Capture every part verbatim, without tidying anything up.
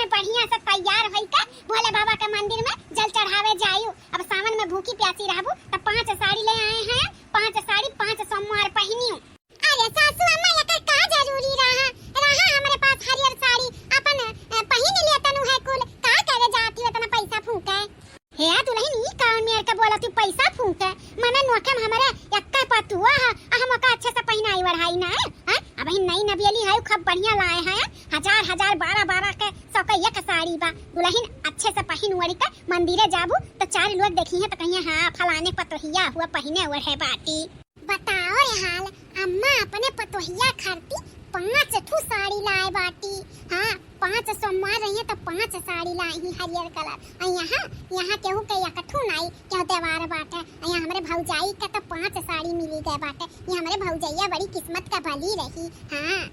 बढ़िया से तैयार होई के भोले बाबा के मंदिर में जल चढ़ावे जायू। अब सावन में भूखी प्यासी रहबू, त पाँच साड़ी ले आए हैं, पाँच साड़ी पाँच सोमवार पहिनियो। अरे सासू अम्मा, एकर का जरूरी रहा, रहा हमरे पास हरियर साड़ी, अपन, अ, पहिन लिया तनु है कुल, का करे जाती हो इतना पैसा फूके? हे दुलहिन, ई कौन मेर के बोला तू पैसा फूके? मने नोखे में हमरे एक्के पतुआ है, आ हम ओका अच्छे से पहिनाई ओढ़ाई ना है, हैं? अबहिन नई नवेली है, खूब बढ़िया लाए हैं, हजार हजार, बारह बारह के, सौ के एक साड़ी बा। दुलहिन अच्छे से पहिन ओढ़ी के मंदिरे जाबू, त चार लोग देखी हैं त कहिए, "हाँ, फलाने पतोहिया हुआ पहिने ओढ़े बाटी।" बताओ रे हाल, अम्मा अपने पतोहिया खातिर पाँच ठू साड़ी लाए बाटी। हाँ, पाँच सोमवार रही है तो पाँच साड़ी लाई ही हरियर कलर। और यहाँ, यहाँ केहू के एक ठू नाई, केहू देवार बाटे। और यहाँ हमरे भौजाई का तो पाँच साड़ी मिली गए बाटे। ये हमरे भौजैया बड़ी किस्मत का भली रही। हाँ,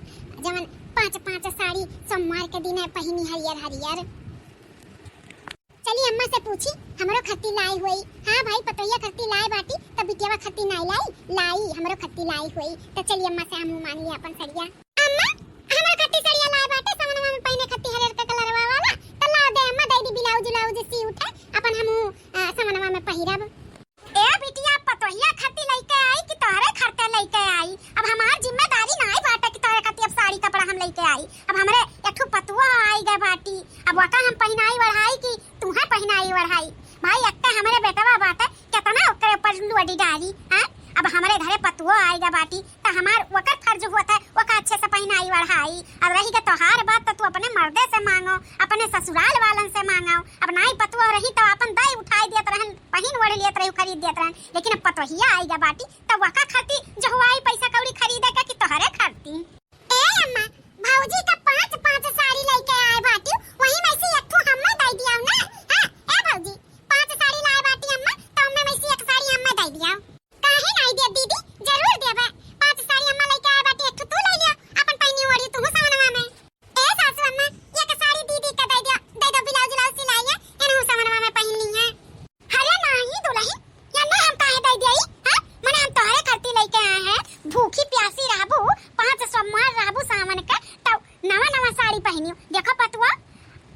जवन पाँच पाँच साड़ी सोमवार के दिन पहिनी हरियर हरियर। चली अम्मा से पूछी, हमरो खत्ती लाई होई। हाँ भाई, पतोहिया खत्ती लाई बाटी, तब बिटियावा खत्ती नाई लाई, लाई, हमरो खत्ती लाई होई। त चली अम्मा से हमहू मांग ली अपन सड़िया। अम्मा, हमरो खत्ती सड़िया लाई बाटे, समनवा में पहिने खत्ती हरियर का कलरवा वाला, त ला दे अम्मा, दे दी ब्लाउज उलाउज सी उठे, अपन हमहू, अ, समनवा में पहिरब। ए बिटिया, पतोहिया खत्ती लइके आई कि तोहरे खत्ती लइके आई? अब हमार जिम्मेदारी नाई बाटे कि तोहरे खत्ती अब साड़ी कपड़ा हम लइके आई। अब हमरे एक ठो पतुआ आई गए बाटी, अब ओका हम पहिनाई ओढ़ाई कि तुहे पहिनाई ओढ़ाई? भाई, एक तो हमरे बेटवा बाटे, केतना ओकरे ऊपर लोडी डारी, हैं? अब हमरे घरे पतुओ आइगा बाटी, त हमार ओकर फर्ज होत है, ओका अच्छे से पहिनाई ओढ़ाई। अब रही के तोहार बात, त तू अपने मर्दे से मांगो, अपने ससुराल वालन से मांगो। अब नाई पतुओ रही, त अपन दाई उठाई दियत रहन, पहिन ओढ़ लियत रही, खरीद दियत रहन। लेकिन अब पतोहिया आइगा बाटी, त ओका खत्ती जहुआई पैसा कौड़ी खरीदे के कि तोहरे खत्ती? ए अम्मा, भौजी का पाँच पाँच साड़ी लइके आए बाटी, वही में से एक ठो हम्मे दे दियाओ ना। हाँ, ए भौजी, पाँच साड़ी लाए बाटी अम्मा, तो हम्मे में से एक साड़ी हम्मे दे दियाओ। काहे नाई दे दीदी, जरूर देबे। पाँच साड़ी अम्मा लइके आए बाटी, एक ठो तू ले लिया, अपन पहिनी ओढ़ी तू सवनवा में। ए सासू अम्मा, एक साड़ी दीदी का दे दिया, दे दो, ब्लाउज उलाउज सिलाई है, एनहू सवनवा में पहिन ली है। अरे नाहीं दुलहिन, एन्ने हम काहे दे देई, हाँ? मने हम तोहरे खत्ती लइके आए हैं, भूखी प्यासी रहबू, पाँच सोमवार रहबू सावन के, तब नवा नवा साड़ी पहिनियो। देखो पतुआ,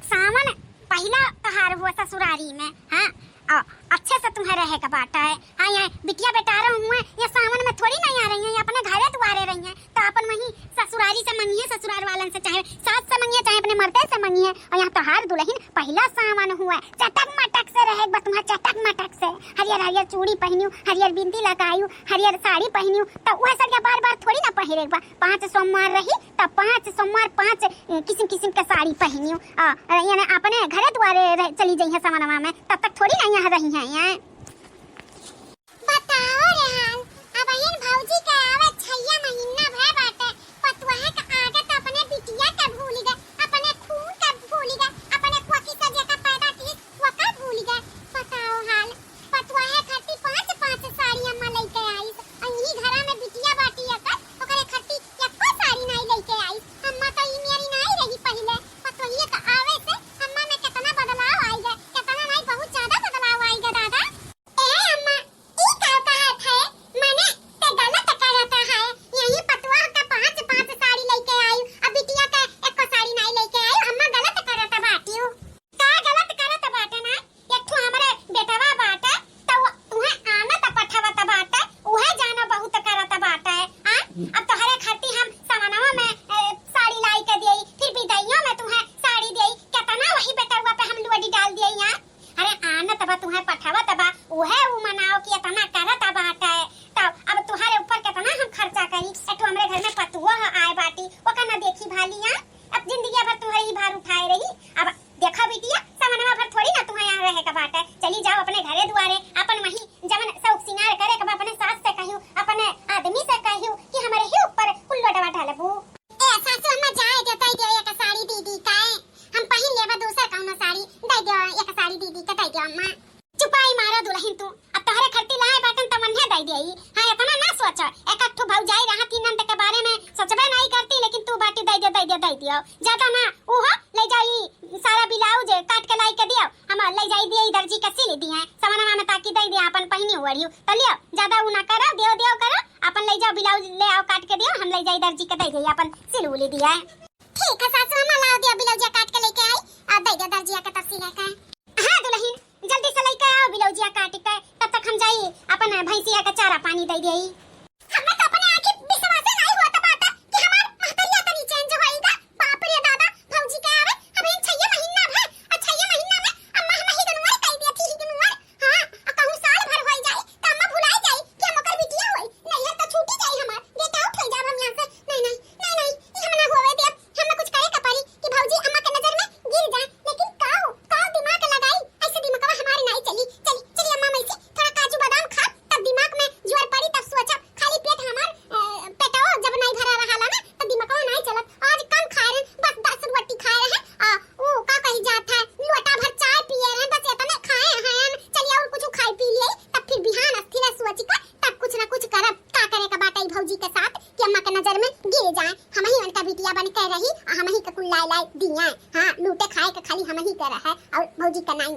सावन पहिला त्योहार हुआ ससुरारी में, हाँ? और अच्छे से तुम्हें रहे के बाटा है, हाँ? ये बिटिया बेटारो हुए, ये सावन में थोड़ी ना आ रही हैं, ये अपने घरे दुआरे रही हैं। तो अपन वहीं ससुरारी से मंगिए, ससुरार वालन से, चाहे सास से मंगिए, चाहे अपने मर्दे से मंगिए। और यहाँ तोहार दुलहिन पहिला सावन हुआ, चटक मटक से रहे बा तुम्हार, चटक मटक से। हरियर हरियर चूड़ी पहिनियो, हरियर बिंदी लगायू, हरियर साड़ी पहिनियो, तो वह सड़िया बार बार थोड़ी ना पहिरे के बा। पाँच सोमवार रही, तब पाँच सोमवार पाँच, ए, किसिम किसिम के साड़ी पहिनियो। आ, आ, यानी अपने घरे दुआरे रह, चली जइहे सवनवा में, तब तक थोड़ी ना यहाँ रही हैं, हैं। बताओ रे हाल, अबहिन भौजी के आवे छइया महीना भए बाटे, पतुआहे के आगे त अपने बिटिया के भूलि गए, अपने खून के भूलि गए, अपने कोखी से जेका पैदा किहिस, ओका भूलि गए। बताओ हाल, पतुआहे खातिर पाँच पाँच साड़ी अम्मा लइके आइस, अउर इही घरा में बिटिया बाटी एकर, ओकरे खातिर एको साड़ी नाई लइके आइस। अम्मा त ई मेरी नाई रही पहिले, पतोहिए के आवे से अम्मा में केतना बदलाव आइ गए, केतना नाई, बहुत ज्यादा बदलाव आइ गए दादा। ए अम्मा, ई का कहत है? मने ते गलत करत है। यही पतुआ का पाँच पाँच साड़ी लइके आई, अब बिटिया का एको साड़ी नाई लइके आई। अम्मा गलत करत बाटियो। का गलत करत बाटे ना? एक ठो हमरे बेटवा बाटे, त वो तुहे आनत पठवत बाटे, उहे जानो बहुत करत बाटे। आ? अब तोहरे खातिर हम समनवा में, ए, साड़ी लाई के दियई, फिर बिदाइयों में तुहे साड़ी दियई, केतना वही बेटवा पे हम लोडी डाल दियई, आ? अरे आनत बा तुहे पठावत बा, उहे उ मनाओ कि एतना करत बाटे। तब अब तुहरे ऊपर केतना हम खर्चा करी? एक ठो हमरे घर में पतुआ ह आए बाटी, ओका ना देखी भाली, आ? अब जिंदगी भर तुहरे ही भार उठाए रही। अब देखा बिटिया, समनवा भर थोड़ी ना तुहे यहाँ रहे का बाटे। चली जाओ अपने घरे दुआरे, अपन वहीं जवन शौक सिंगार करे के बा, अपने सास से कहियो, अपने आदमी से कहियो कि हमरे ही ऊपर कुल लोडवा ढालबू। ए सासू, हम्मा जाए दे, दे दियो एक साड़ी दीदी का, हम पहिन लेबा दूसर कौनो साड़ी, दे दियो एक साड़ी दीदी का, दे दियो अम्मा। चुपाई मारा दुलहिन तू, अब तोहरे खत्ती लाए बाटन त मन्हे दे दियो। हाँ, एतना ना सोचा, एक अक ठो भौजाई रहा तीन अंत के बारे में सोचबे नहीं करती, लेकिन तू बाटी दे दियो, दे दियो, दे दियो। ज्यादा ना, उहो ले जाई सारा ब्लाउज काट के लाई के दियो, हम ले जाई दिए दर्जी के सिल दिए, समनवा में ताकि दे दिया अपन पहिनी ओढ़ियो। त लियो, ज्यादा उ ना करो, दियो, दियो करो, अपन ले जाओ ब्लाउज ले आओ काट के दियो, हम ले जाई दर्जी के दे दिए अपन सिल उली दिए। ठीक है सासू, हम लाओ दियो ब्लाउज काट के लेके आई, खाए के खाली हमही के रहे और भौजी के नाई।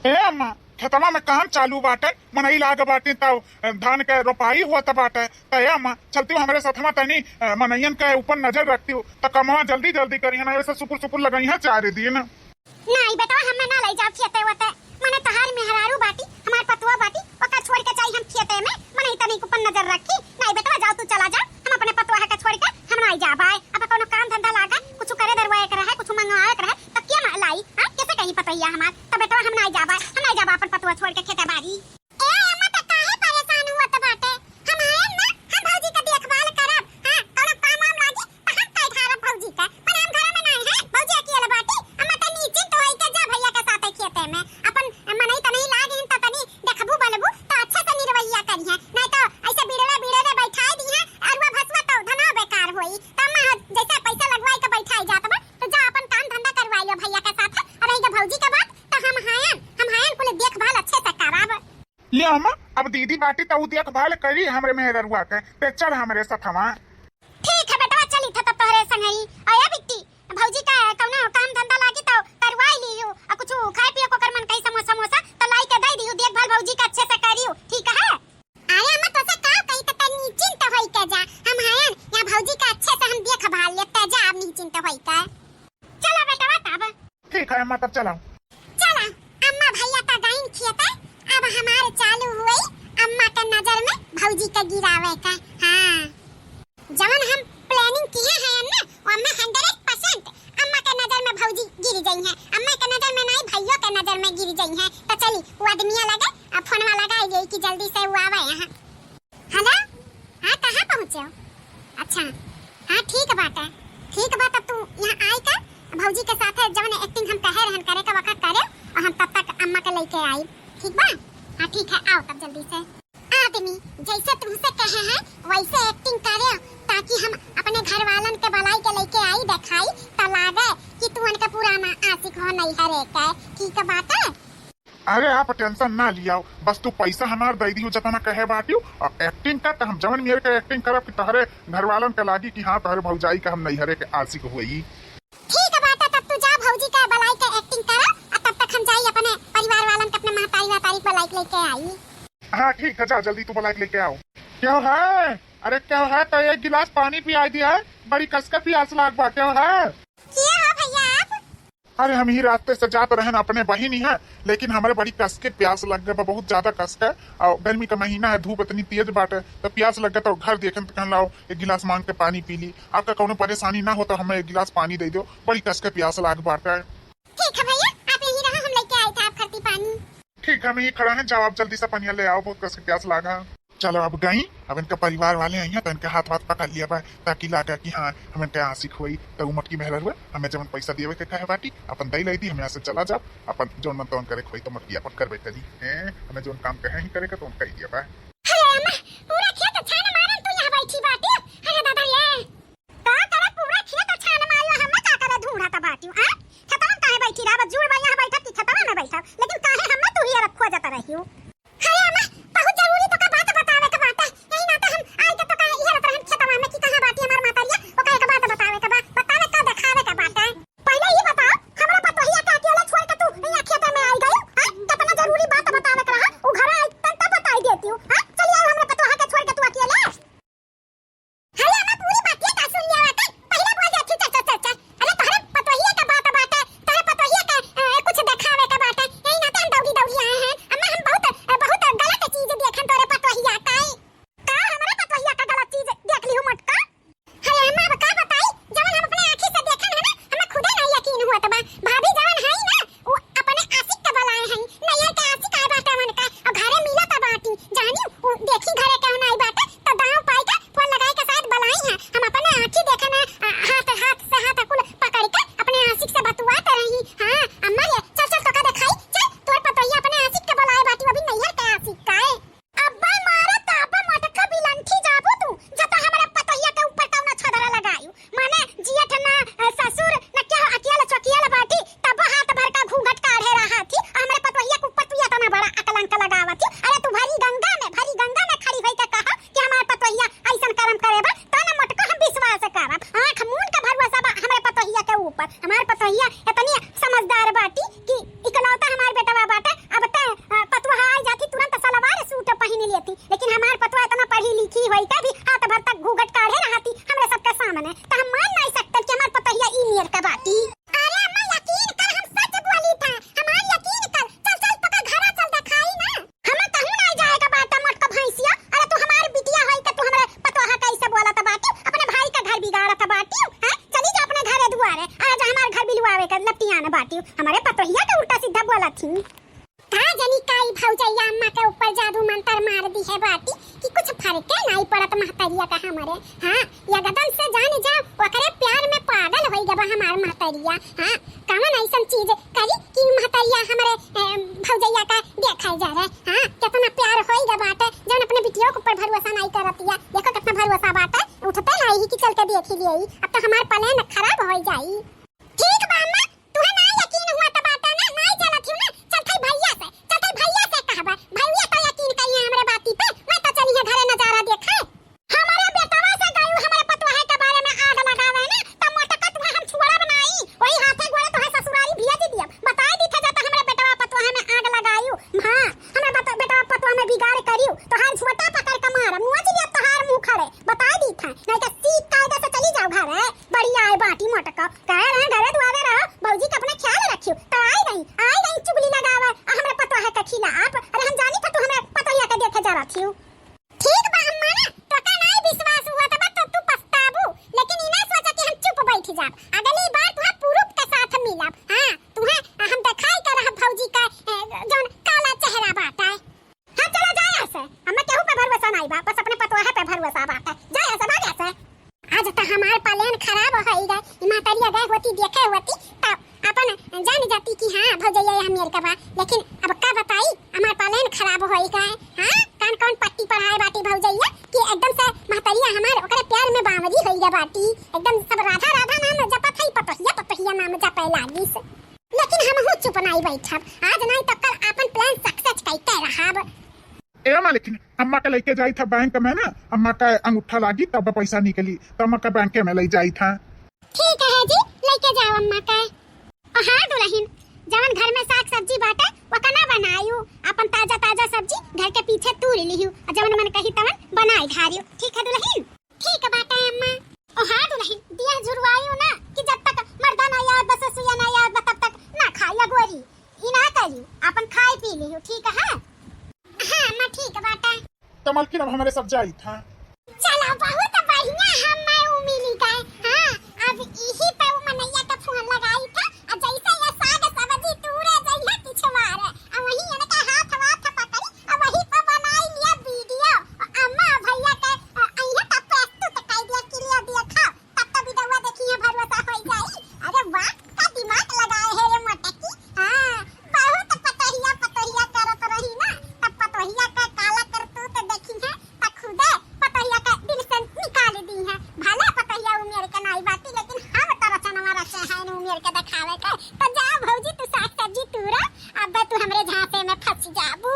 ए अम्मा, खेतवा में काम चालू बाटे, मनई लाग बाटे, तब धान के रोपाई होत बाटे। त ए अम्मा, चलती हो हमरे सथवा तनी, अ, मनइयन के ऊपर नजर रखती हो, त कमवा जल्दी जल्दी करिहन, ऐसे सुपुर सुपुर लगइहा चार दिन। नाई बेटवा, हमें ना लई जाओ खेते वते, मने तहार मेहरारू बाटी, हमार पतुआ बाटी, ओका छोड़ के जाई हम खेते में, मनई तनी ऊपर नजर रखी। नाई बेटवा, जाओ तू चला जा, हम अपने पतुआ के छोड़ के हम नाई जाबाय। अब कौनो काम धंधा लागा, कुछ करे दरवाए के रहे, कुछ मंगवाए के रहे, त के मा-, लाई? हाँ, कैसे कहीं पतोहिया हमार? त बेटवा हम नाई जाबा, हम नाई जाबा अपन पतुआ छोड़ के खेते बारी। ए अम्मा, त काहे परेशान होत बाटे? हम हयन ना, हम भौजी के देखभाल करब। हाँ, कौनो काम वाम लागी त हम कह ढारब भौजी के। पर हम घर में नाई है, भौजी अकेले बाटी। अम्मा, त निश्चिंत होई के जा भैया के साथे खेते में। अपन मनई त नहीं लागिन त तनी देखबू बलबू त अच्छे से निरवैया करिहे, नहीं तो ऐसे बिड़रे बिड़रे बैठाई दिहे, अरुआ भसुआ तो धनवा बेकार होई। त अम्मा, जैसे पैसा लगवाई के बैठाई जात बा, तो जा अपन काम धंधा करवाई लो भैया के साथ। अब रही के भौजी के बात, तो हम हायन, हम हायन कुल देखभाल अच्छे से करब। ले अम्मा, अब दीदी बाटी त उ देखभाल करी हमरे मेहररुआ के, ते चल हमरे सथवा। ठीक है बेटवा, चली था तब तोहरे संगई। और ए बिट्टी, भौजी का कौनो काम धंधा लागी तो करवाई लियो, और कुछ खाए पिए को कर मन कहीं समोसा समोसा तो लाई के दे दियो, देखभाल भौजी का अच्छे से करियो, ठीक है? अरे अम्मा, तोसे का कही, त तनी निश्चिंत होई के जा, हम हयन यहाँ भौजी का अच्छे से हम देखभाल लेते जा, अब निश्चिंत होई के। चला बेटवा तब। ठीक है अम्मा, तब चला। चला, अम्मा भैया का गाइन खियता, अब हमारे चालू हुई अम्मा के नजर में भौजी के गिरावे का। हाँ, जवन हम planning किए हैं ना, ओमे hundred percent अम्मा के नजर में भौजी गिर जाई हैं, अम्मा के नजर में नहीं, भैया के नजर में गिर जाई हैं। तो चली, वो आदमिया लगे, अब फोनवा लगाई ले कि जल्दी से वो आवे यहाँ। हेलो, हाँ, कहाँ पहुँचे हो? अच्छा, हाँ, ठीक बात है, ठीक बात। अब तू यहाँ आई का भौजी के साथ जवन acting हम कहे रहन करे का वका करे, और हम तब तक अम्मा के लेके आई, ठीक बा? हाँ, ठीक है, आओ तब जल्दी से। आदमी जैसे तुमसे कहे हैं वैसे acting करे, ताकि हम अपने घर वालन के बलाई के लेके आई देखाई, त लागे कि तू उनके पुराना आशिक हो नैहरे के, ठीक बात है? अरे आप tension ना लियाओ, बस तू पैसा हमार दे दियो जतना कहे बाटियो, और acting का त हम जवन मेर के acting करब कि तहरे घर वालन के लागी कि हाँ तहरे भौजाई का हम नैहरे के आशिक होई। ठीक बात है, तब तू जा भौजी का बलाई के acting करा, और तब तक हम जाई अपने परिवार वालन के, अपने महतारी वहतारी के बलाई के लेके आई। हाँ ठीक है, जा जल्दी तू बलाई के लेके आओ। क्यों है? अरे क्यों है? तो एक गिलास पानी पिया दिया है, बड़ी कस के प्यास लाग बा। क्यों है? किया हो भैया आप? अरे हम ही रास्ते से जात रहन अपने बहिनी है, लेकिन हमरे बड़ी कस के प्यास लग गए बा, बहुत ज्यादा कस के। और गर्मी का महीना है, धूप इतनी तेज बाटे, तो प्यास लग गए तो घर देखन तो कहन लाओ एक गिलास मांग के पानी पी ली। आपका कौनो परेशानी ना हो तो हमें एक गिलास पानी दे दो, बड़ी कस के प्यास लाग बाटे। ठीक है भैया, आप यहीं रहो, हम लेके आए थे आप खातिर पानी। ठीक है, हम यहीं खड़ा हैं, जाओ आप जल्दी से पनिया ले आओ, बहुत कस के प्यास लागा। चलो अब गई, अब इनका परिवार वाले आई हैं तो इनके हाथ वाथ पकड़ लिया बा, ताकि लागा कि हाँ हम इनके आशिक होई। तो उ मोटकी मेहररुआ हमें जवन पैसा देवे के कहे बाटी अपन दई लाई दी, हम यहाँ से चला जाब, अपन जौन मन तौन करे के होई तो मोटकी अपन करबे करी। हैं, हमें जौन काम कहे ही करे के तो उनका ही दिया बा। अरे अम्मा, पूरा खेत छान मारन तू यहाँ बैठी बाटी। अरे दादा रे, का करे पूरा खेत छान मारला, हमें का करे ढूंढत बाटी, हैं? खेतवा में काहे बैठी रहा, बस जूड़ बा यहाँ बैठब कि खेतवा में बैठब, लेकिन काहे हमें तू ही अरब खोजत रही हो? अरे अम्मा, बहुत जरूरी तोका बात बतावे के बाटे। यही नाते हम आए के तोका इहे रत रहन खेतवा में कि कहाँ बाटी हमार मातरिया, ओका एक बात बतावे के बा। बतावे का, देखावे के बाटे। पहले ये बताओ, हमरा पतोहिया के अकेले छोड़ के तू यहाँ खेते में आई गई? हाँ? कितना जरूरी बात बतावे के रहा, उ घरे आई तब, तब बताई देती हूँ। हाँ? चलिए आओ, हमरा पतोहा के छोड़ के तू अकेले। अरे अम्मा, पूरी बातिया का सुन लिया बाटे? पहले बोल जाती, चल, चल, चल, चल। अरे तोहरे पतोहिया के बात बाटे, तोहरे पतोहिया के, अ, कुछ देखावे के बाटे। यही नाते हम दौड़ी, दौड़ी आए हैं। अम्मा, हम बहुत ते पतोहिया के उल्टा सीधा बोलत ही। का जानी का ई भौजैया अम्मा के ऊपर जादू मंतर मार दिहे बाटी कि कुछ फरके नाई पड़त महतरिया का हमरे। हाँ, एकदम से जान जा, ओकरे प्यार में पागल होई गबा हमार महतरिया। हाँ, कवन ऐसन चीज करी कि महतरिया हमरे, ए, भौजैया का देखे जा रहे। हाँ, केतना प्यार होई गबा बाटे, जौन अपने बिटियों के ऊपर भरोसा नाई करतिया। देखो केतना भरोसा बाटे, उठते नाई ही कि चल के देखी लियाई। अब तो हमार plan खराब होई जाई। ठीक बा अम्मा, तुहे ना यकीन हुआ त बाटे ना, नाई चलत हिउ ना, चल थाई भैया से, चल थाई भैया से कहबा, भैया तो यकीन करिहे हमरे बाती पे, मैं तो चली है घरे नजारा देखे। हमरे बेटवा से गयू, हमरे पतोहे के बारे में आग लगावे ना, त मोटका तुहे हम छुअड़ब नाई, वही हाथे गोड़े तुहे ससुरारी भेज दियब। बताई दी थे जाता हमरे बेटवा पतोहे में आग लगायू, हाँ, हमरे बत-, बेटवा पतोहे में बिगाड़ करियू, तोहार झोटा पकड़ के मारब, मुआ जी अब तोहार मुंह खड़े, बताई दी थे, नहीं तो सीख कायदे से चली जाओ घरे। बड़ी आए बाटी मोटका, कहे रहे घरे दुआरे रहो, भौजी के अपने ख्याल रखियो। तो आई गई, आई गई चुगली लगावे, आ हमरे पतोहे के खिलाफ। अरे हम जानी था तू हमरे पतोहिया के देखे जा रही हो। ठीक बा अम्मा ना, तो का नाई विश्वास हुआ त बा तो तू पछताबू, लेकिन ई ना सोचा कि हम चुप बैठ जाब। अगली बार तुहे proof के साथ मिलब। हाँ, तुहे हम देखाई के रहब भौजी का, ए, जौन काला चेहरा बाटा है। हाँ, चला जा यहाँ से। हमें केहू पे भरोसा नाई बा, बस अपने पतोहे पे भरोसा बाटे। जा यहाँ से, भाग यहाँ से। आज त हमार plan खराब होई गए। ई महतरिया गए होती, देखे होती, त अपन जान जाती कि हाँ, भौजैया ये हमियर के बा। लेकिन अब का बताई, हमार plan खराब होई गए। हाँ, कौन कौन पट्टी पढ़ाए बाटी भौजैया कि एकदम से महतरिया हमार ओकरे प्यार में बावरी होई गए बाटी। एकदम सब राधा राधा नाम जपत है, पतोहिया पतोहिया नाम जपे लागिस। लेकिन हमहू चुप नाई बैठब, आज नाई तो कल आपन plan success कइके रहब। ए मालकिन, अम्मा के लइके जाई था बैंक में ना, अम्मा का अंगूठा लागी तब पैसा निकली, तब अम्मा का बैंक में लई जाई था। ठीक है जी, लइके जाओ अम्मा का। ओ हाँ दुलहिन, जवन घर में साग सब्जी बाटे, वकना बनायू, आपन ताजा ताजा सब्जी घर के पीछे तूर लिहू, और जवन मन कही तवन बनाई धारियो। ठीक है दुलहिन? ठीक बाटे अम्मा। ओ हाँ दुलहिन, दिया जुरवायू ना कि जब तक मर्दा ना आवत बा, ससुया ना आवत बा, तब तक ना खाई अगोरी। ई ना करी, आपन खाई पी लिहू, ठीक है? हाँ अम्मा, ठीक बाटे। त मलकिन, अब हमरे सब जाई था। चलो, बहुत बढ़िया, हम मैं उ मिली गए। हाँ, अब इही पे उ मनैया के फोन लगाई था, आ जैसे ये साग सब्जी तूरे जइहे पिछवारे, आ वही इनका हाथ वाथ पकड़ी, आ वही पे बनाई लिया video। अम्मा भैया के, अ, अइहे त प्रस्तुत कई दिया कि लिया देखा, तब तो videoवा देखी है, भरोसा हो जाई। अरे वाह, का दिमाग लगाए है रे मोटकी। हाँ, बहुत पतोहिया, पतोहिया करत रही ना, तब पतोहिया का काला करतूत देखी है, त खुदे पतोहिया का दिल से निकाल दी है। भले पतोहिया उमेर के नाई बाटी, लेकिन हम तो रचनवा रचे हैं उमेर के देखावे के। तो जा भौजी, तू साग सब्जी तूरा, अब तू हमरे झांसे में फंस जाबू।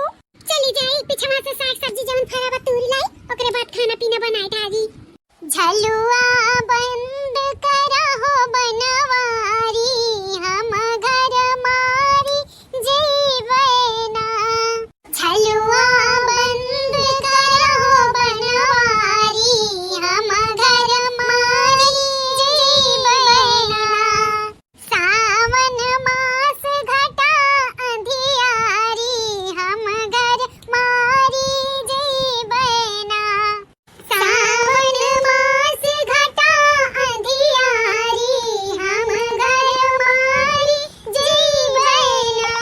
चली जाई, पिछवा से साग सब्जी जवन फरा बा तूर लाई, ओकरे बाद खाना पीना बनाए डाली। झलुआ बंद करहो बनवारी, हम घर मारी जइबै ना। झलुआ बंद करहो बनवारी, हम घर मारी जइबै ना। सावन मास घटा अंधियारी, हम घर मारी जइबै ना। सावन मास घटा अंधियारी, हम घर मारी जइबै ना।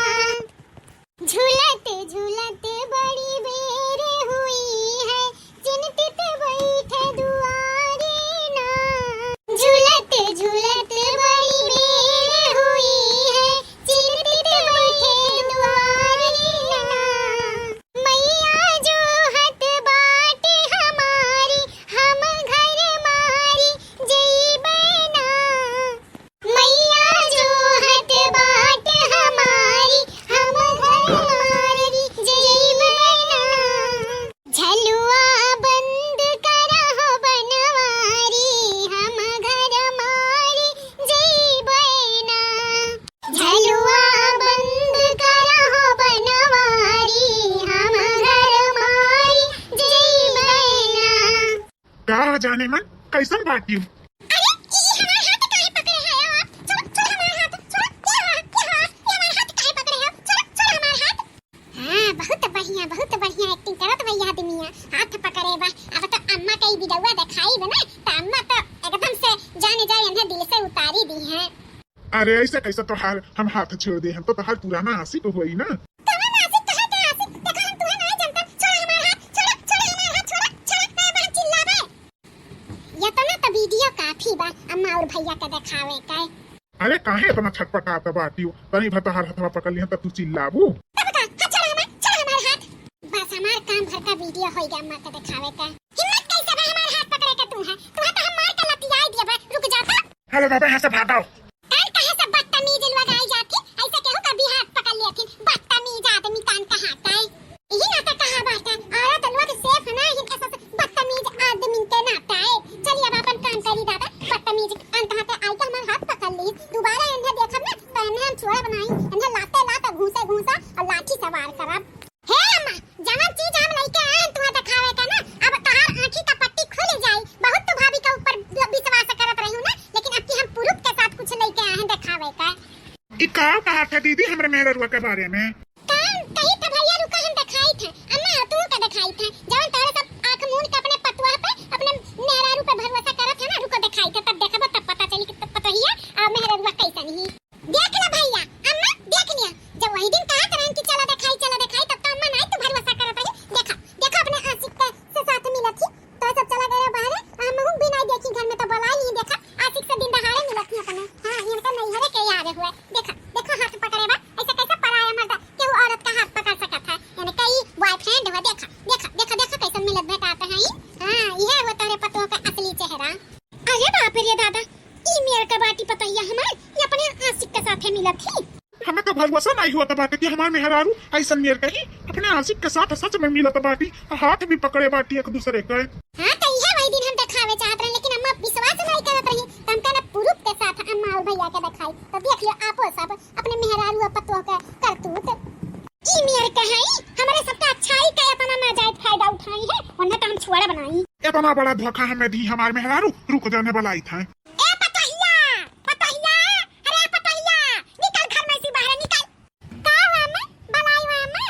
झूलत झूलत बड़ी बेर हुई है, चिंतित बैठे दुआरे ना। झूलत झूलत बड़ी बेर हुई है, चिंतित बैठे दुआरे ना। मैया जो हत बाटे हमारी, हम घर मारी जइबै ना। मैया जो हत बाट हमारी, हम घर मारी जइबै ना। झलुआ बंद करहो बनवारी, हम घर मारी जइबै ना। झलुआ बंद करहो बनवारी, हम घर मारी जइबै ना। का हो जाने मन, कैसन बाटियो? अरे, ई हमार हाथ काहे पकड़े है आप? छोड़, छोड़ हमार हाथ, छोड़, ये हाथ, ये हाथ, ये हमार हाथ काहे पकड़े हो? छोड़, छोड़ हमार हाथ। हाँ, बहुत बढ़िया, बहुत बढ़िया acting करत भैया आदमिया, हाथ पकड़े बा। अब तो अम्मा का ई वीडियोवा देखाई बा ना, तो अम्मा तो एकदम से जाने जाए, इन्हें दिल से उतारी दी है। अरे, ऐसे कैसे तोहार हम हाथ छोड़ दे? हम तो तोहार पुराना आशिक होई ना। कवन आशिक? कहाँ के आशिक? देखा, हम तुहे नहीं जानता। छोड़ा हमार हाथ, छोड़ा, छोड़ा हमार हाथ, छोड़ा, छोड़ा, नहीं बहन चिल्लाबे। इतना तो वीडियो काफी बा अम्मा और भैया के देखावे के। अरे, काहे इतना छटपटात बाटियो? तनी भर तोहार हथवा पकड़ लिहन तब तू चिल्लाबू। तब का? हाथ छोड़ा हमार, छोड़ा हमार हाथ। बस हमार काम भर का वीडियो होई गया अम्मा के देखावे के। हिम्मत कैसे बा हमार हाथ पकड़े के तू है? तू है तो हम मार के लतियाई दिए बा। रुक जा तो। अरे बाबा, यहाँ से भागो। कान कहे से बदतमीज लोग आई जाती, ऐसे केहू का भी हाथ पकड़ लेथिन। बदतमीज आदमी कान कहाता है। यही नाता कहा बाटे, औरत लोग सेफ ना, इनके साथ बदतमीज आदमी के नाता है। चलिए अब अपन काम करी दादा, बदतमीज अंत हाथे आई के हमार हाथ पकड़ ली। दोबारा इन्हें देखब ना तो इन्हें हम छोड़ब नहीं, इन्हें लाते लाते घूसे घूसा और लाठी सवार करब। हे अम्मा, जवन चीज हम लइके आए हैं तुहे देखावे के ना, अब तहार आँखी का पट्टी खुल जाई। बहुत तू भाभी के ऊपर विश्वास करत रही ना, लेकिन अब की हम प्रूफ के साथ कुछ लइके आए हैं देखावे का। ई का कहत है दीदी हमरे मेहररुआ के बारे में? का कही था भैया, रुका हम देखाई थे। अम्मा, तू का देखाई थे? जवन तोहरे सब आँख मूंद के अपने पतोह पे, अपने मेहरारू पे भरोसा करत है ना, रुको देखाई थे, तब देखबो, तब पता चली कि पतोहिया और मेहररुआ कैसन ही। देख ले भैया, अम्मा, देख लिया, जब वही दिन कहत रहन कि चला देखाई, चला देखाई, तब तो अम्मा नाई तो भरोसा करत रही। देखा, देखा अपने आशिक के से साथ मिलत ही, तो सब चला गया बाहर, हम हूँ भी नाई देखी घर में, तो बुला ली। देखा, आशिक से दिन दहाड़े मिलत ही अपने। हाँ, इनका नैहरे के यार हुए। देखा, देखा हाथ पकड़े बा, ऐसे कैसे पराया मर्द केहू औरत का हाथ पकड़ सकत है? यानी कई बॉयफ्रेंड हुआ। देखा, देखा, देखा, देखा कैसे मिलत भेटात है। हाँ, यह हुआ तोहरे पतोह का असली चेहरा। अरे बाप रे दादा, ई मेर का बाटी पतैया हमार, ये अपने आशिक के साथे मिलत ही। हमें तो भरोसा नहीं हुआ था बाटे कि हमार मेहरारू ऐसन मेर कहीं अपने आशिक के साथ सच में मिलत बाटी, हाथ भी पकड़े बाटी एक दूसरे के। हाँ, तो इहे वही दिन हम देखावे चाहत रहे, लेकिन अम्मा विश्वास नहीं करत रही, तो हम कहना प्रूफ के साथ अम्मा और भैया के देखाई, तो देख लियो आपो सब अपने मेहरारू और पतोह के करतूत। ई मेर कहाई, हमरे सबका अच्छाई का इतना नाजायज फायदा उठाई है, वरना तो हम छुआड़ा बनाई। इतना बड़ा धोखा हमें दी हमार मेहरारू, रुक जाने वाला ही था। ए पतोहिया, पतोहिया, अरे पतोहिया, निकल घर में से बाहर निकल। का हुआ अम्मा? बलाई हुआ अम्मा?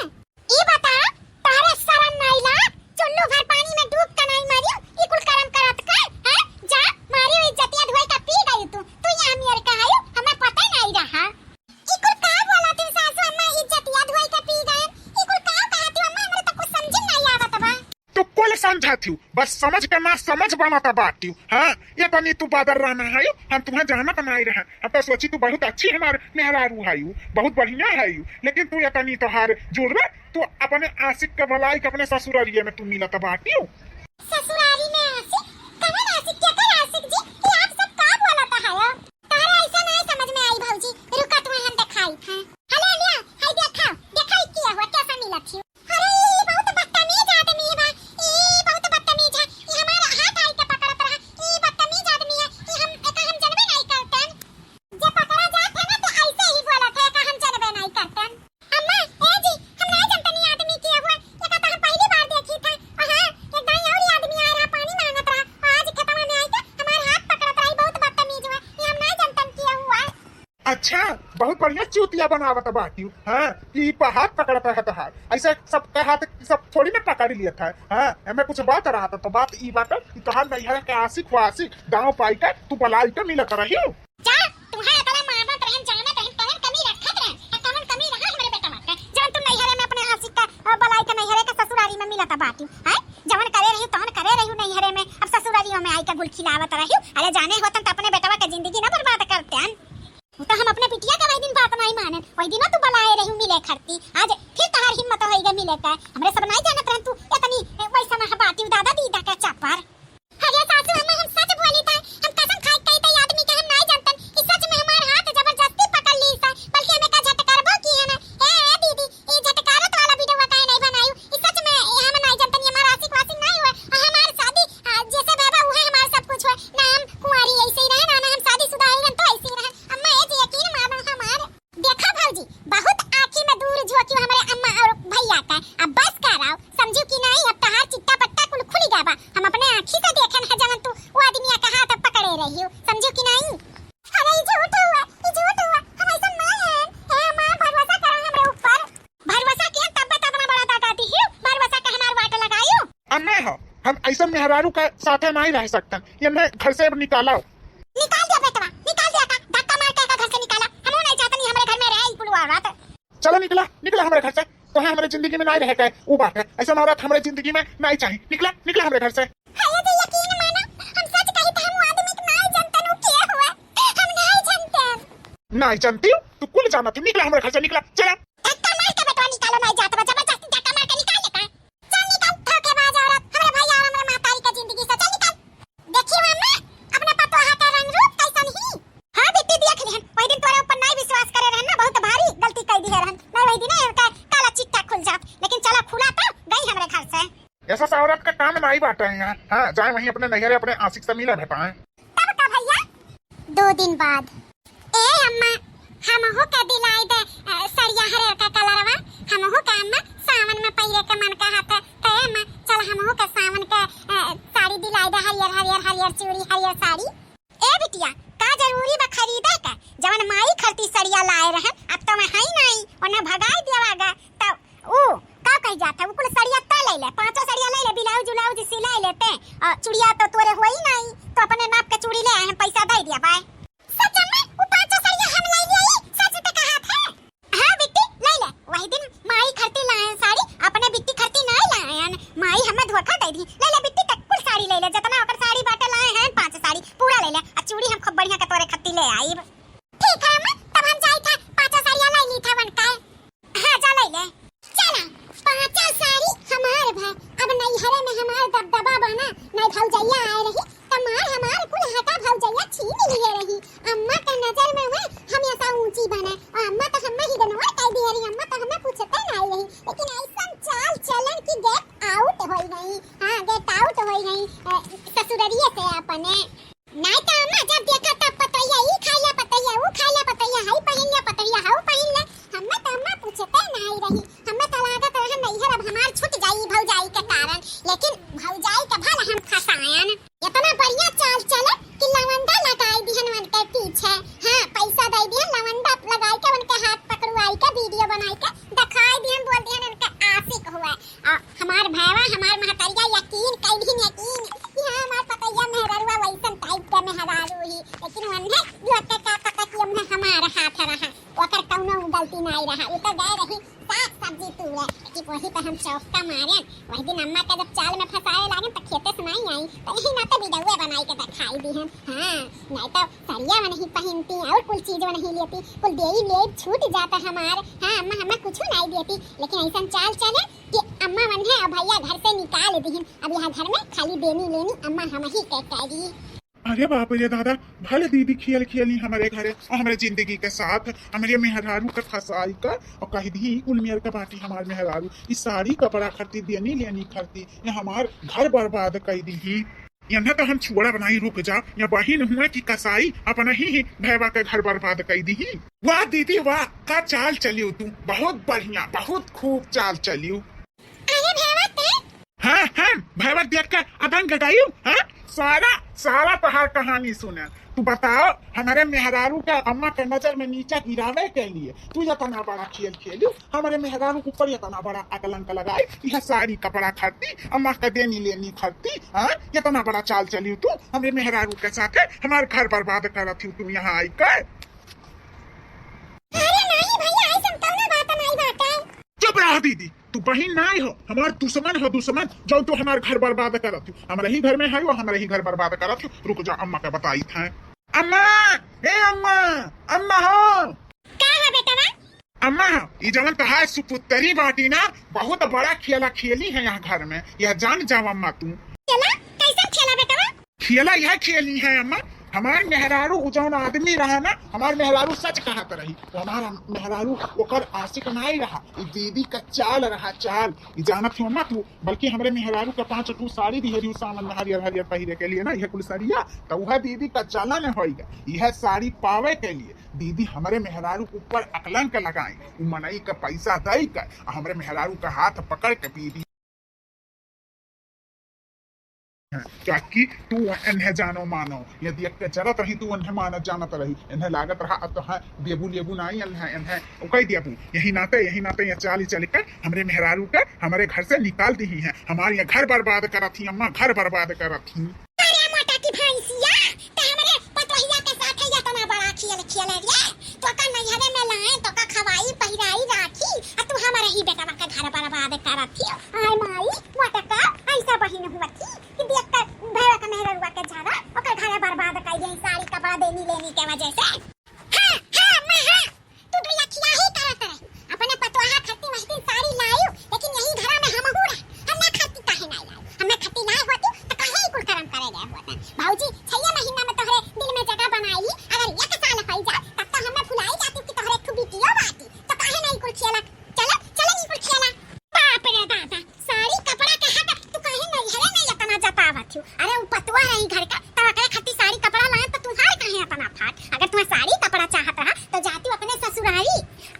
ई बता, तोहरे शरम नाई ला? चुल्लू भर पानी में डूब के नाई मारियो, ई कुल करम करत के, हैं? जा, मारी हुई जतिया धोई के पी गई तू। तू यहाँ मेर कहाई, हमें पता ही नहीं रहा। ई कुल का बोला तू सासू अम्मा, इज्जतिया धोई के पी गए? ई कुल का कहा तू अम्मा, हमरे तो कुछ समझ में नहीं आवत बा। तो कुल समझा थी, बस समझ के ना समझ बनत बाटी। हाँ, ये तनी तू बादर रहना है, हम तुम्हें जानत नहीं रहे। हम तो सोची तू बहुत अच्छी हमार मेहरारू है, बहुत बढ़िया है, लेकिन तू ये तनी तोहार जुर्म, तू अपने आशिक के भलाई के अपने ससुरारिये में तू मिलत बाटी। ससुरारी में आशिक? कवन आशिक? केकर आशिक जी? ये आप सब का बोलत है? तोहरा ऐसा नहीं समझ में आई भौजी, रुका तुम्हें हम देखाई थे। हेलो लिया, हाय देखा, देखा ई किया हुआ, कैसा मिलत ही। अरे ई बहुत बदतमीज आदमी बा, ई बहुत बदतमीज है, ई हमारा हाथ आई के पकड़त रहा, ई बदतमीज आदमी है, ई हम एका हम जनबे नहीं करते। जे पकड़ा जात है ना तो ऐसे ही बोलत है, एका हम जनबे नहीं करते। अम्मा, ए जी, हम नहीं जानतनी आदमी किया हुआ, एका तो हम पहली बार देखी था। और हाँ, एक दाई और ही आदमी आ रहा, पानी मांगत रहा, और आज खेतवा में आई के हमार हाथ पकड़त रही, बहुत बदतमीज हुआ, ये हम नहीं जानतन किया हुआ। अच्छा, बहुत बढ़िया चूतिया बनावत बाटी। हाँ, ई पर हाथ पकड़त रहत है। ऐसे सबका हाथ सब थोड़ी ना पकड़ लिया था। हाँ, एमे कुछ बात रहत तो बात ई बात कि तोहार नैहर के आशिक वाशिक दांव पाई के तू बलाई के मिलत रही। जा, तुम्हारा गला मारत रहन, जानत रहन, कवन कमी रखत रहन, आ कवन कमी रहा हमरे बेटवा के, जवन तुम नैहरे में अपने आशिक का, अ, बलाई के नैहरे के ससुरारी में मिलत बाटी, हैं? जवन करे रही, तवन करे रही नैहरे में, अब ससुरारियों में आई के गुल खिलावत रही। अरे जाने होतन त अपने बेटवा के जिंदगी ना बर्बाद करते हन। वो तो हम अपने बिटिया के वही दिन बात नहीं मानन, वही दिनों तू बलाए रही मिले खरती, आज फिर तहार हिम्मत होई गई मिले का। हमरे सब नहीं जानत रहन तू इतनी, ए, वैसा ना बाटी दादा दीदा के चापर। अरे सासू अम्मा, हम सच बोली था, हम कसम खाई कही था, ई आदमी के हम नाई जानतन, ई सच में हमार हाथ जबरदस्ती पकड़ ली सा, बल्कि हमें का झटकारबो की है ना। ए, ए दीदी, ई झटकारत वाला वीडियो काहे नहीं बनायू? ई सच में, ए, हम नाई जानतन, ई हमार आशिक वाशिक नाई हुआ, आ हमार शादी, आ, जैसे बाबा हुआ हमार सब कुछ हुआ, ना हम कुंवारी ऐसे ही रहे, ना, ना हम शादीशुदा ही रहन तो ऐसे ही रहन। अम्मा, ए जी यकीन मानो हमार। देखा भौजी, बहुत आँखी में धूर झोंकी हमरे अम्मा और भैया का। अब बस कराओ, समझू कि नहीं? अब तहार चिट्टा पट्टा कुल खुल गया बा। हम अपने आँखी से देखे हैं जवन तू वो आदमी का हाथ पकड़े रही हो, समझू कि नहीं? अरे ई झूठ हुआ, ई झूठ हुआ, हम ऐसा नहीं है। हे अम्मा, भरोसा करो हमरे ऊपर। भरोसा किया तब तो अपना बड़ा दादा दी हो, भरोसा का हमार वाट लगायो। अम्मा हो, हम ऐसा मेहरारू का साथे नहीं रह सकते, ये मैं घर से अब निकालो। निकाल दिया बेटवा, निकाल दिया का, धक्का मार के का घर से निकाला। औरत। चला निकला, निकला हमरे घर से। तोहे हमरे जिंदगी में नाई रहे के, ऊ बात है। ऐसा औरत हमरे जिंदगी में नाई चाही। निकला, निकला हमरे घर से। हाँ, ये तो यकीन मानो, हम सच कही तो हम आदमी के नाई जानतन, ऊ के हुआ? हम नाई जानतन। नाई जानती हो? तू कुल जानत हो। निकला हमरे घर से, निकला, चला। धक्का मार के बेटवा निकालो, नाई जात बा, जबरदस्ती धक्का मार के निकाल लेता। चल निकल, धोखेबाज औरत, हमरे भैया और हमरे महतारी के जिंदगी से, चल निकल। देखी हो अम्मा, अपने पतोहा का रंग रूप कैसन ही। हाँ बिट्टी, देख लिहन, वही दिन तोरे ऊपर नाई विश्वास करे रहन ना, बहुत भारी गलती कई दिहे रहन। नाई वही दिन इनका काला चिट्ठा खुल जात, लेकिन चला खुला तो गई हमरे घर से। ऐसा औरत का काम नाई बाटे यहाँ। हाँ, जाए वहीं अपने नैहरे अपने आशिक से मिले भेटाए। तब का भैया? दो दिन बाद। ए अम्मा, हमहू के दिलाई दे, अ, सड़िया हरियर का कलरवा। हमहू के अम्मा सावन में पहिरे के मन कहत है। तो ए अम्मा, चल हमहू के सावन के, अ, साड़ी दिलाई दे, हरियर, हरियर, हरियर चूड़ी, हरियर साड़ी। ए बिटिया, का जरूरी बा खरीदे के? जवन माई खरती सड़िया लाए रहन, अब तो मैं हई नाई, ओने भगाई देवा गा। तो ऊ का कही जात है, ऊ कुल सड़िया त ले ले, पांचों सड़िया ले ले, ब्लाउज उलाउज सिलाई लेते, और चूड़िया तो तोरे होई नाई, तो अपने नाप के चूड़ी ले आए, हम पैसा दे दिया बाय। सच में ऊ पांचों सड़िया हम ले ले आई, सच तो कहा थे। हाँ बिट्टी, ले ले, वही दिन माई खरती लायन साड़ी, अपने बिट्टी खरती नाई लायन, माई हमें धोखा दे दी। ले ले बिट्टी, तक कुल साड़ी ले ले, जितना ओकर साड़ी बाटे लाए हैं पांच साड़ी पूरा ले ले, और चूड़ी हम खूब बढ़िया के तोरे खरती ले आई। ठीक है अम्मा, तब हम जाई था, पांचों सड़िया ले ली था वन का। हाँ, जा ले ले। चला, पांचा साड़ी हमार भा। अब नैहरे में हमार दबदबा बना, नहीं भौजैया आए रही, त मार हमार कुल हका भौजैया छीन लिए रही। अम्मा के नजर में वे हमेशा ऊंची बने। और अम्मा तो हमें इग्नोर कर दिए रही, अम्मा तो हमें पूछते नहीं रही। लेकिन ऐसन चाल चलन की गेट आउट हो गई। हाँ, गेट आउट हो गई, अ, ससुररिये से अपने। नाई त अम्मा जब देखा तब पतोहिया ई खाई ले, पतोहिया ऊ खाई ले, पतोहिया हई पहिन ले, पतोहिया हऊ पहिन ले। हम्मे त अम्मा पूछते नाई रही। हम्मे त लागत रहे नैहर अब हमार छूट जाई भौजाई के कारण, लेकिन भौजाई के भल हम फंसायन। इतना बढ़िया चाल चले कि लवंडा लगाई दिहन उनके पीछे। हाँ, पैसा दे दिहन, लवंडा लगाई के उनके हाथ पकड़वाई के वीडियो बनाई के दिखाई दिहन, बोल दिहन उनके आशिक हुआ। आ, हमार भैवा, हमार महतरिया यकीन कइलिन, यकीन कि हाँ, हमार पतैया मेहररुआ वैसन टाइप के मेहरारू ही, लेकिन वन्हे लोग के का पता कि ओम्हे हमार हाथ रहा, ओकर कौनो गलती नाई रहा। उ तो गए रही साग सब्जी तूरे, कि वही पे हम चौका मारेन। वही दिन अम्मा के जब चाल में फंसाए लागेन, तो खेते से नाई आई, तो यही नाते वीडियो बनाई के दिखाई दिहन। हाँ, नाई तो सड़िया में नहीं पहिनती और कुल चीज में नहीं लेती, कुल देई लेब छूट जाता हमार। हाँ, अम्मा हमें कुछ नाई देती, लेकिन ऐसन चाल चले कि अम्मा वन्हे और भैया घर से निकाल दिहिन। अब यहाँ घर में खाली देनी लेनी अम्मा हम ही के करी। अरे बाप रे दादा, भले दीदी खेल खेली हमरे घरे और हमरे जिंदगी के साथ, हमरे मेहरारू के फंसाई कर और कह दी कुल मेर के बाटी हमार मेहरारू, ई साड़ी कपड़ा खरती, देनी लेनी खरती, ये हमार घर बर्बाद कर दी ही। इन्हें तो हम छोड़ब नहीं, रुक जा, ये बहिन हुआ कि कसाई अपना ही, ही भैया के घर बर्बाद कर दी ही। वाह दीदी वाह, का चाल चलियो तू, बहुत बढ़िया, बहुत खूब चाल चलियो। अरे भैया ते? हाँ, हाँ, भैया देख के अदंग गइयो, हाँ? सारा, सारा तोहार कहानी सुने। तू बताओ, हमरे मेहरारू के अम्मा के नजर में नीचा गिरावे के लिए तू इतना बड़ा खेल खेलू, हमरे मेहरारू के ऊपर इतना बड़ा अकलंक लगाई, यह साड़ी कपड़ा खरती, अम्मा के देनी लेनी खरती, हाँ? इतना बड़ा चाल चलियो तू, हमरे मेहरारू के साथे हमार घर बर्बाद करत हो तू यहाँ आई के। अरे नहीं भैया, ऐसन कौनो बात नहीं बाटे। चुप रह दीदी, तू बहिन नाई हो, हमार दुश्मन हो दुश्मन, जो तू हमार घर बर्बाद करत हो। हमरे ही घर में है वो, हमरे ही घर बर्बाद करत हो। रुक जा, अम्मा के बताई था। अम्मा, ए अम्मा, अम्मा हो। का है बेटवा? अम्मा, ई जवन तहार सुपुत्री बाटी ना, बहुत बड़ा खेला खेली है यहाँ घर में, यह जान जाओ अम्मा तू। खेला? कैसन खेला बेटवा? खेला यह खेली है अम्मा, हमार मेहरारू उ जौन आदमी रहा ना, हमार मेहरारू सच कहत रही, तो हमार मेहरारू ओकर आशिक नाई रहा, ई दीदी का चाल रहा, चाल। ई जानत हो अम्मा तू, बल्कि हमरे मेहरारू के पाँच ठो साड़ी दिहे रही सावन में हरियर हरियर पहिरे के लिए ना, यह कुल सड़िया, तो वह दीदी का चलन होइगा। यह साड़ी पावे के लिए दीदी हमरे मेहरारू के ऊपर अकलंक लगाई, उ मनई का पैसा दई के, आ हमरे मेहरारू का हाथ पकड़ के दीदी ताकि तू इन्हें जानो मानो। यदि एक जरत रही, तू उन्हें मानत जानत रही, इन्हें लागत रहा, अब तो हाँ, देबू लेबू नाई इन्हें, इन्हें उकई देबू। यही नाते, यही नाते ये चाल ही चल के हमरे मेहरारू के हमरे घर से निकाल दिही हैं। हमार ये घर बर्बाद करत ही अम्मा, घर बर्बाद करत ही। अरे मोटा की भैंसिया, ते हमरे पतोहिया के साथ है इतना बड़ा खेल खेले रे? तो का नैहरे में लाए, तो का दवाई पहिराई राखी, आ तू हमारे ही बेटवा के घर बर्बाद करत ही। आय माई, मोटका, ऐसा बहिन हुआ थी कि देख कर भैया के मेहररुआ के ज्यादा ओकर घर बर्बाद कर गई साड़ी कपड़ा देनी लेनी के वजह से। हाँ, हाँ, अम्मा, हाँ। तू दुलखिया ही करत रही। अपने पतोहा खातिर वही दिन साड़ी लायू, लेकिन यही घरा में हमहू रह। हम ना खाती काहे ना लायू? हम ना खाती लाए होती तो काहे ई कुल करम करे गए होते? भौजी, छह महीना में तोहरे दिल में जगह बनाई ली। अगर एक साल होई जा, तब तो हमें भुलाई जाती कि तोहरे एक ठो बिटियो बाटी। तो काहे ना ई कुल खेला? चलो, चलो ई कुल खेला। बाप रे दादा, साड़ी कपड़ा के हक तू काहे नैहरे में इतना जतावत हो? अरे उ पतोह रही घर का, तब ओकरे खातिर साड़ी कपड़ा लाए तो तुहार काहे इतना फाट? अगर तुम्हें साड़ी कपड़ा चाहत रहा तो जाती अपने ससुरारी,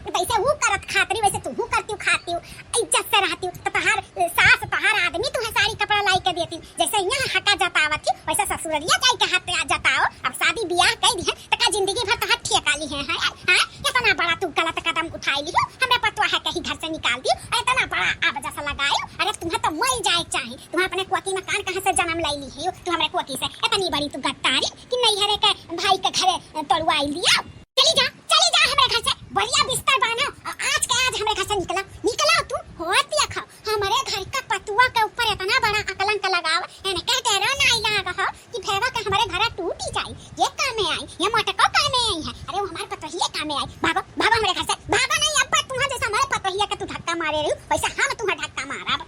जैसे ऊ करत खातरी वैसे तू करती खाती, इज्जत से रहती। तो तोहार सास तोहार आदमी तुम्हें साड़ी कपड़ा लाई के देती, जैसे यहाँ हका जतावत थी वैसे ससुररिया जाई के हक जताओ। अब शादी ब्याह कई दिहन तो का जिंदगी भर तोहार ठेका ली है, हैं? हाँ, इतना बड़ा तू गलत कदम उठाई ली हो, हमरे पतोह के ही घर से निकाल दी और इतना बड़ा आब जस लगाई। अरे तुम्हें तो मर जाए चाही, तुम्हें अपने कोकी में कान कहाँ से जन्म ले ली है? तू हमरे कोकी से इतनी बड़ी तू गद्दारी कि नैहरे के भाई के घरे तोड़वाई लिया। चली जा, चली जा हमरे घर से, बढ़िया बिस्तर बानो और आज के आज हमरे घर से निकला, निकला तू। होत देखा हमरे घर का पतोह के ऊपर इतना बड़ा अकलंक लगाव, इनके डरो नाई लाग हो कि भैया के हमरे घर टूटी जाई। ये कामे आई, ये मोटको कामे आई है। अरे वो हमार पतोहिए कामे आई। भागो, भागो हमरे घर से, भागो नहीं, अब तुम्हारे जैसा हमारे पतोहिया के तू धक्का मारे रही, वैसे हम तुम्हें धक्का मारब।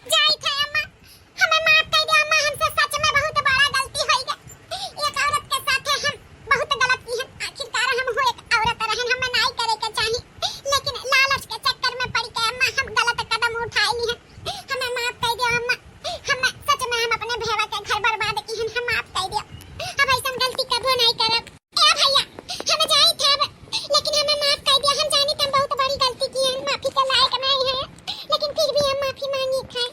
जाई थे अम्मा, हमें माफ कर दे अम्मा, हमसे सच में बहुत बड़ा गलती हो गई। एक औरत के साथ हम बहुत गलत की है, आखिरकार हम हो एक औरत रहन, हमें नाई करे के चाही, लेकिन लालच के चक्कर में पड़ के अम्मा हम गलत कदम उठाई ली है। हमें माफ कर दे अम्मा, हम सच में हम अपने भेवा के घर बर्बाद की हन, हम माफ कर दे। अब ऐसन गलती कबो नहीं करब। ए भैया, हम जाई थे अब, लेकिन हमें माफ कर दिया। हम जानी हम बहुत बड़ी गलती की है, हम माफी के लायक नहीं है, लेकिन फिर भी हम माफी मांगी थे।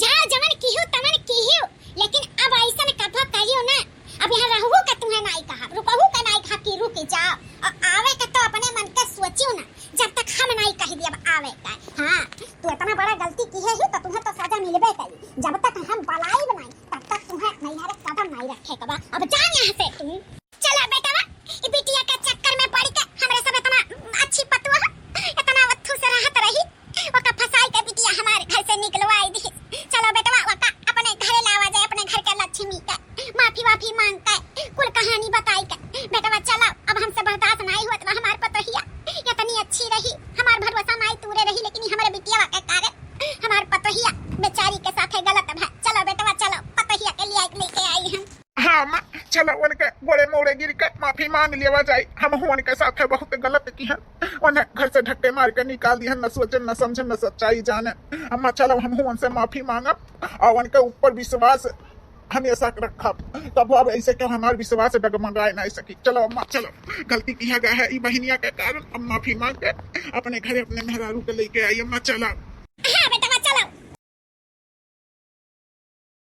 जाओ, जवन किहू तवन किहू, लेकिन अब ऐसन कबो करियो ना। अब यहाँ रहू का तुम्हें नाई कहा, रुकहू का नाई कहा कि रुक जाओ, और आवे का तो अपने मन के सोचियो ना, जब तक हम नाई कह दिया अब आवे का। हाँ, तू इतना बड़ा गलती की है ही तो तुम्हें तो सजा मिलबे करी। जब तक हम बलाइब नाई, तब तक तुम्हें नैहरे कदम नाई रखे के बा। अब जा यहाँ से तू। चला बेटवा, ई बिटिया के चक्कर में पड़ के हमरे सब इतना अच्छी पतोह, इतना अथू से रहत रही, ओका फंसाई के बिटिया हमारे घर से निकलवाई दी। चलो बेटवा, ओका अपने घरे लावा जाए, अपने घर के लक्ष्मी के माफी वाफी मांग के, कुल कहानी बताई के। बेटवा चलो, अब हमसे बर्दाश्त नाई होत बा, हमार पतोहिया इतनी अच्छी रही, हमार भरोसा नाई तूरे रही, लेकिन ई हमरे बिटिया के कारण हमार पतोहिया बेचारी के साथे गलत भा। चलो बेटवा चलो, पतोहिया के लिए लेके आई हम। हाँ अम्मा, चलो उनके गोड़े मोड़े गिर के माफी मांग लेवा जाई। हमहू उनके साथे बहुत गलत किहन, उन्हें घर से धक्के मार के निकाल दिहन, न सोचन, न समझन, न सच्चाई जाने। अम्मा चलो हमहू उनसे माफी मांगब और उनके ऊपर विश्वास हमेशा रखब। कबो अब ऐसे क्यों हमार विश्वास डगमगाए ना सकी। चलो अम्मा चलो, गलती किहा गया है ई बहिनिया के कारण। अब माफी मांग के अपने घरे अपने मेहरारू के लेके आई। अम्मा चलो।